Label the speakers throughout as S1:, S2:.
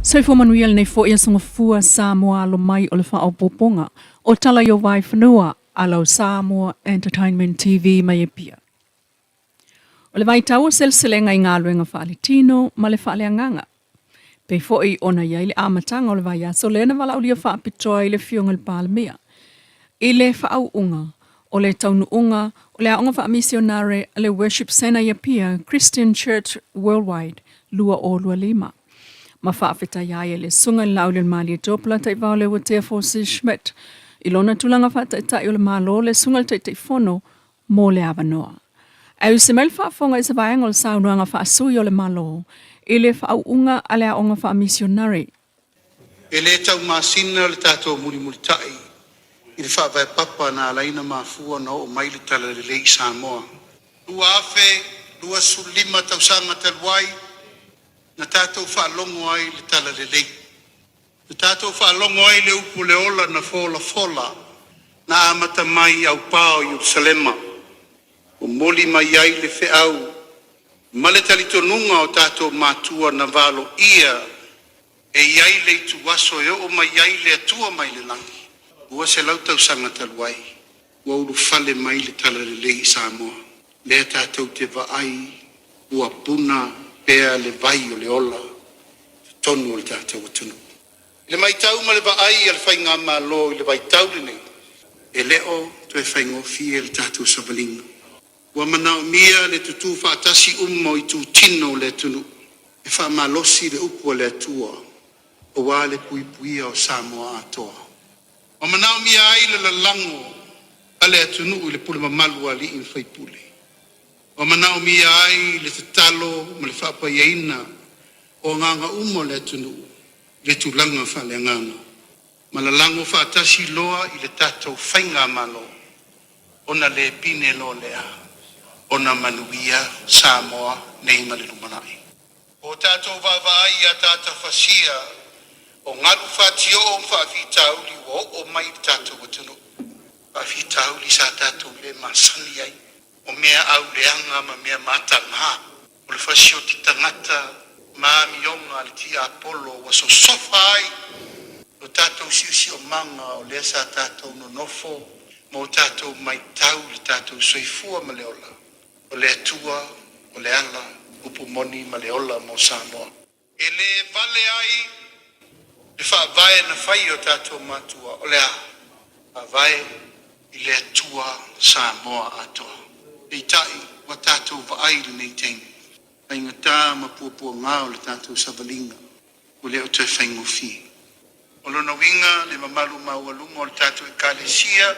S1: Soifua manuia lenei foi aso gafua Samoa alo mai o le faaopoopoga o tala i o vaefanua a lau Samoa Entertainment TV mai Apia. O le vaitau o seleselega i galuega faaletino ma le faaleagaga. Pei foi ona i ai le amataga o le vaiaso lea na valaaulia faapitoa ai le Afioga i le Palemia i le faauuga o le taunuuga o le Aoga Faamisionare a le Worship Centre i Apia, Christian Church Worldwide 2025, ma faafetaia ai e le Susuga i le Laaulialemalietoa Polataivao Leuatea Forsyth Schmidt i lona tulaga faataitai o le Malo le Susuga i le Taitaifono mo le avanoa. Ae usi mai le faafofoga i se vaega o le saunoaga faasui o le Malo i le faauuga a le Aoga Faamisionare.
S2: E le taumasina le tatou mulimulitai i le faavae papa na ala ai ona mafua ona oo mai le Talalelei i Samoa. 2025 tausaga talu ai, na tatou faalogo ai i le Talalelei. Na tatou faalogo ai i le upu o le ola na folafola na amata mai i aupa o Ierusalema, momoli mai ai le feau ma le talitonuga o tatou matua na valoia e i ai le ituaso e oo mai ai le Atua mai le lagi. 200 tausaga talu ai, ua ulufale mai le Talalelei i Samoa. Lea tatou te vaai ua puna pea le vai o le ola i totonu o le tatou atunuu. I le matau ma le vaai a le Faigamalo i le vaitau lenei, e le o toe faigofie le tatou savaliga. Ua manaomia le tutu faatasi uma o itutino o le atunuu e faamalosi le upu a le Atua aua le puipuia o Samoa atoa. Ua manaomia ai le lalago a le atunuu i le pule mamalu a alii ma faipule. Ua manaomia ai le tatalo ma le faapaiaina o agaga uma o le atunuu i le tulaga faaleagaga ma lalago faatasi loa i le tatou faigamalo ona le pine loa lea ona manuia Samoa nei ma le lumanai. Ua tatou vaavaai i ataata fasia o galu fatioo ma faafitauli ua oo mai i le tatou atunuu, faafitauli sa tatou le masani ai, o mea auleaga ma mea mataga, o le fasioti tagata ma amioga a le tiapolo ua sosofa ai lo tatou siosiomaga o lea sa tatou nonofo ma o tatou matau i le tatou soifua ma le ola. O le Atua o le ala, upu moni ma le ola mo Samoa. E le vale ai le faavae na fai e o tatou matua, o le a? Faavae i le Atua Samoa atoa. Peitai, ua tatou vaai i lenei taimi, faigata ma puapuaga o le tatou savaliga, ua le o toe faigofie. O lona uiga, le mamalu maualuga o le tatou Ekalesia,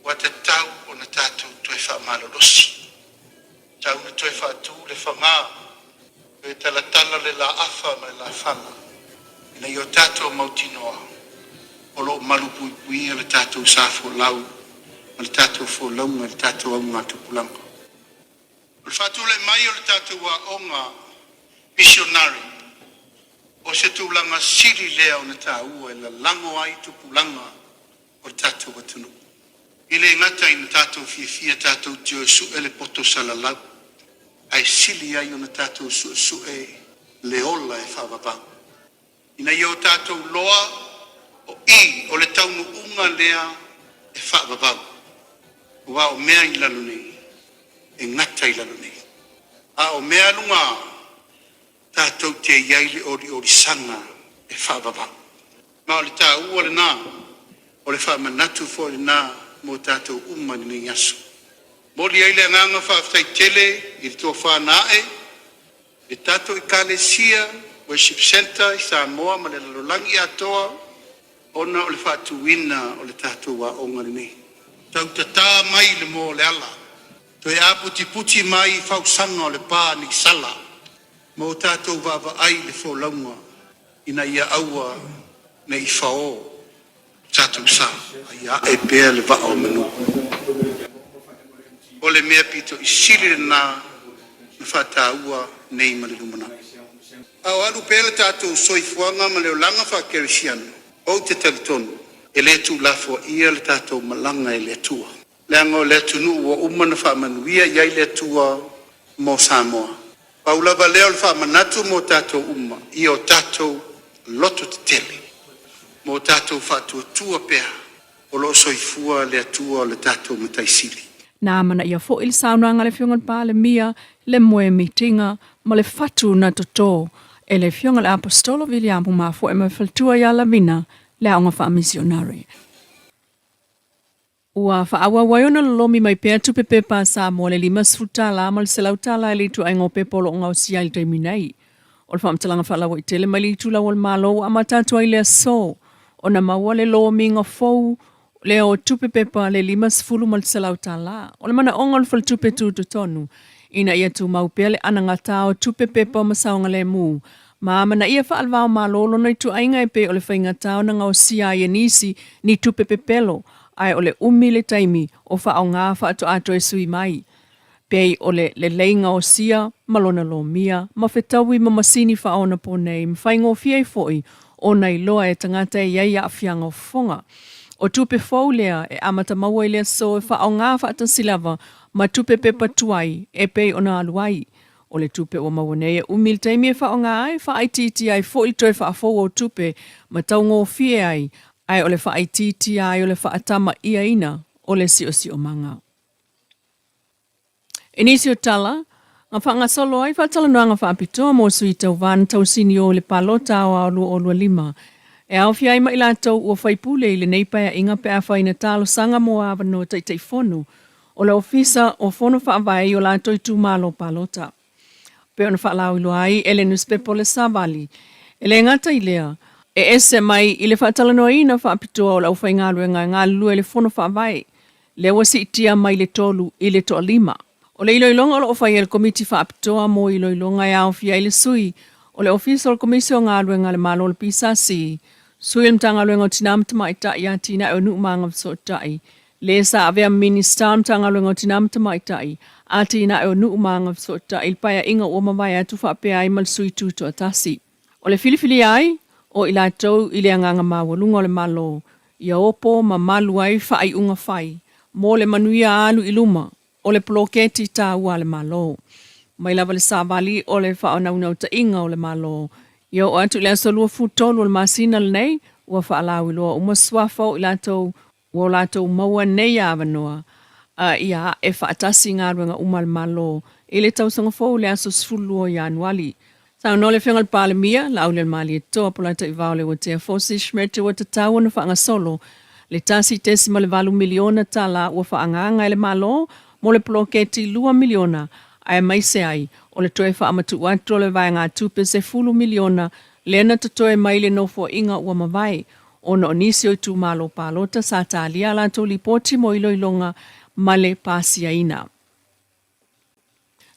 S2: ua tatau ona tatou toe faamalolosi, tatau ona toe faatu le fagā, toe talatala le laafa ma le lafala, ina ia o tatou mautinoa o lo o malupuipuia le tatou sa folau ma le tatou folauga i le tatou augatupulaga. O le faatulai mai o le tatou aoga misionare, o se tulaga sili lea ona taua e lalago ai tupulaga o le tatou atunuu. E le gata ina tatou fiafia tatou te o e sue le poto salalau, ae sili ai ona tatou suesue le ola e faavavau, ina ia o tatou loa o i o le taunuuga lea e faavavau, aua o mea i lalo nei e gata i lalo nei, a o mea luga tatou te i ai le oliolisaga e faavavau. Ma o le taua lena, o le faamanatu foi lena mo tatou uma i lenei aso. Momoli ai le agaga faafetai tele i le tofa na ae i le tatou Ekalesia Worship Centre i Samoa ma le lalolagi atoa ona o le faatuina o le tatou aoga lenei. Tau tata mai le moa o le ala, toe aputiputi mai i fausaga o le pa nei sala ma o tatou vaavaai i le folauga ina ia aua ne i fao tatou sa, a ia ae pea le vaa o manu. O le mea pito i sili lena na faataua nei ma le lumanai. A o alu pea le tatou soifuaga ma le olaga faakerisiano, ou te talitonu e le tuulafoaia le tatou malaga e le Atua, leaga o le atunuu ua uma ona faamanuia i ai le Atua mo Samoa. Pau lava lea o le faamanatu mo tatou uma, ia o tatou Loto tetele ma o tatou faatuatua pea o lo o soifua le Atua o le tatou Matai Sili.
S1: Na amanaia foi le saunoaga a le Afioga i le Palemia, le moemitiga ma le fatu na totō e le Afioga i le Aposetolo Viliamu Mafoe ma le faletua ia Lavina le aoga faamisionare. Ua faaauau ai ona lolomi mai pea tupe pepa a Samoa le $50 ma le $100 i le ituaiga o pepa o lo o gaosia ai i le taimi nei. O le faamatalaga faalauaitele mai le itulau o le Malo ua amata atu ai le aso ona maua le lomiga fou lea o tupe pepa le $50 ma le $100. O le manaoga o le Faletupe Tutotonu ina ia tumau pea le anagata o tupe pepa ma saogalemu ma amanaia faale-va-o-Malo lona ituaiga e pei o le faigata ona gaosia ai e nisi ni tupe pepelo ae o le umi le taimi o faaaoga faatoa toe sui mai. Pei o le lelei gaosia ma lona lomia ma fetaui ma masini faaonaponei ma faigofie ai foi ona iloa e tagata e i ai aafiaga o fofoga. O tupe fou lea e amata maua i le aso e faaaoga faatasi lava ma tupe pepa tuai e pei ona alu ai. O le tupe ua maua nei e umi le taimi e faaaoga ai, faaitiitia ai foi le toe faafoua o tupe ma taugofie ai, ae o le faaitiitia ai o le faatama'iaina o le siosiomaga. I nisi o tala, na faagasolo ai faatalanoaga faapitoa mo sui tauva na tausini o i le palota aoao 2025, e aofia ai ma i latou ua faipule i lenei paeaiga pe afai na talosaga mo avanoa Taitaifono o le Ofisa o Fono Faavae i o latou itumalo palota. Pei ona faalauiloa ai e le nusipepa o le Savali. E le gata i lea, e ese mai i le faatalanoaina faapitoa o le aufaigaluega e galulue i le Fono Faavae, lea ua siitia mai le tolu i le toalima. O le iloiloga o lo o faia e le Komiti Faapitoa mo Iloiloga e aofia ai le sui o le Ofisa o le Komisi o Galuega a le Malo o le PSC, sui o le Matagaluega o Tina ma Tamaitai, Atinae o Nuu ma Agafesootai, Le sa avea Minisita o le Matagaluega o Tina ma Tamaitai, Atinae o Nuu ma Agafesootai i le paeaiga ua mavae atu faapea ai ma le sui tutoatasi. O le filifilia ai o i latou i le agaga maualuga o le Malo ia opo ma malu ai faaiuga fai mo le manuia alu i luma o le poloketi taua a le Malo. Mai lava le savali o le faaonaunautaiga o le Malo ia oo atu i le aso 23 o le masina lenei ua faalauiloa uma suafa o i latou Ua o latou maua nei avanoa a ia ae faatasi galuega uma a le Malo i le tausaga fou i le aso 12 o Ianuali. Saunoa le Afioga i le Palemia, Laaulialemalietoa Polataivao Leuatea Fosi Schmidt ua tatau ona faagasolo le $1.8 miliona tala ua faaagaaga e le Malo mo le poloketi $2 miliona aemaise ai o le toe faamatuu atu o le vaegatupe $10 miliona lea na totoe mai le nofoaiga ua mavae ona o nisi o itumalo palota sa talia a latou lipoti mo iloiloga ma le pasiaina.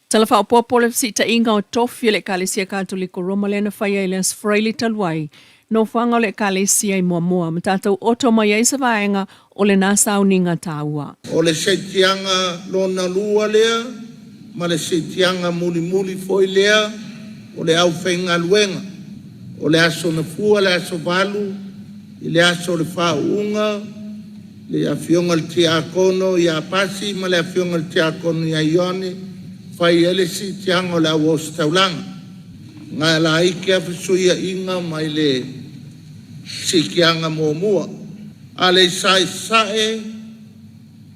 S1: Tala faaopoopo le fesiitaiga o tofi o le Ekalesia Katoliko Roma lea na faia i le Aso Faraile talu ai, nofoaga o le Ekalesia i Moamoa ma tatou oto mai ai se vaega o lena sauniga taua.
S2: O le seitiaga lona lua lea ma le siitiaga mulimuli foi lea o le aufaigaluega, o le aso Gafua, le aso 8 i le aso o le faauuga, le afioga i le Tiakono ia Pasi ma le afioga i le Tiakono ia Ioane, fai ai le siitiaga o le au ositaulaga. Galaike a fesuiaiga mai le siitiaga muamua. A le saesae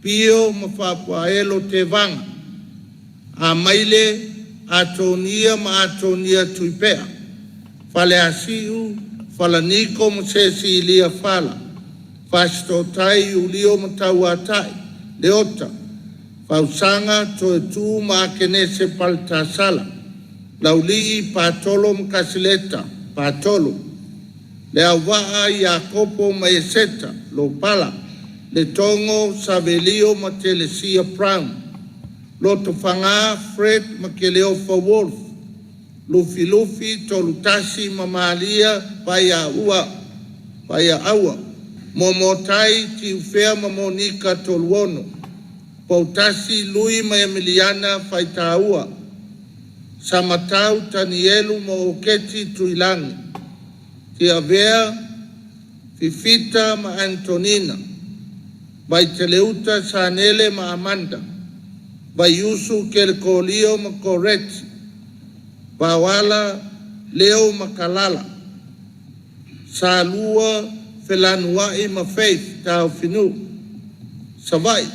S2: Pio ma Faapuaelo Tevaga, Amaile, Atonia ma Atonia Tuipea, Faleasiu, Falaniko ma Sesilia Fala, Fasitootai, Iulio ma Tauatai, Leota, Fausaga, Toetu ma Akenese Paletasala, Laulii, Patolo ma Kasileta, Patolo, Leauvaa, Iakopo ma Eseta, Lopala, Letogo, Savelio ma Telesia Brown, Lotofaga, Fred ma Keleofa Wolf, Lufilufi, Tolutasi ma Malia Vaiaua, Vaiaaua, Momotai, Tiufea ma Monika Toluono, Poutasi, Lui ma Emiliana Faitaua, Samatau, Tanielu ma Oketi Tuilagi, Tiavea, Fifita ma Antonina, Vaiteleuta, Sanele ma Amanda, Vaiusu, Kelekolio ma Koreti, Vaoala, Leo ma Kalala. Salua Felanuai ma Faith Taofinuu. Savaii,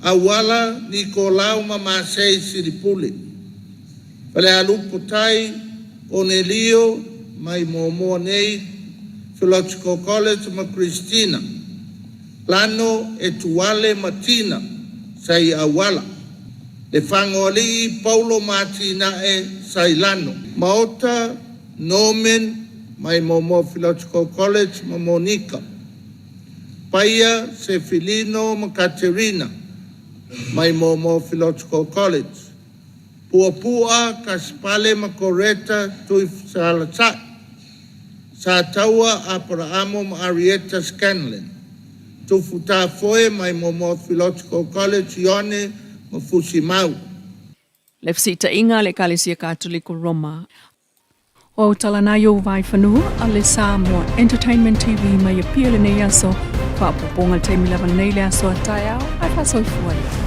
S2: Auala Nikolao ma Masei Silipule. Falealupo Tai Onelio mai Moamoa nei, Theological College ma Christina. Lano Etuale ma Tina Sai Auala. Lefagoalii Paulo ma Atinae Sailano. Maota Norman mai Moamoa Theological College ma Monika. Paia Sefilino ma Katerina mai Moamoa Theological College. Puapua Kasipale ma Coretta Tuisalasai. Sataua Aparaamo ma Arieta Scanlon. Tufutafoe mai Moamoa Theological College Ione ma Fusimau.
S1: Le fesilitaiga a le Ekalesia Katoliko Roma. O au tala na i ou vaefanua a le Samoa Entertainment TV mai Apia lenei aso, faaopoopoga le taimi lava lenei le aso a taeao, ae faasoifua ia.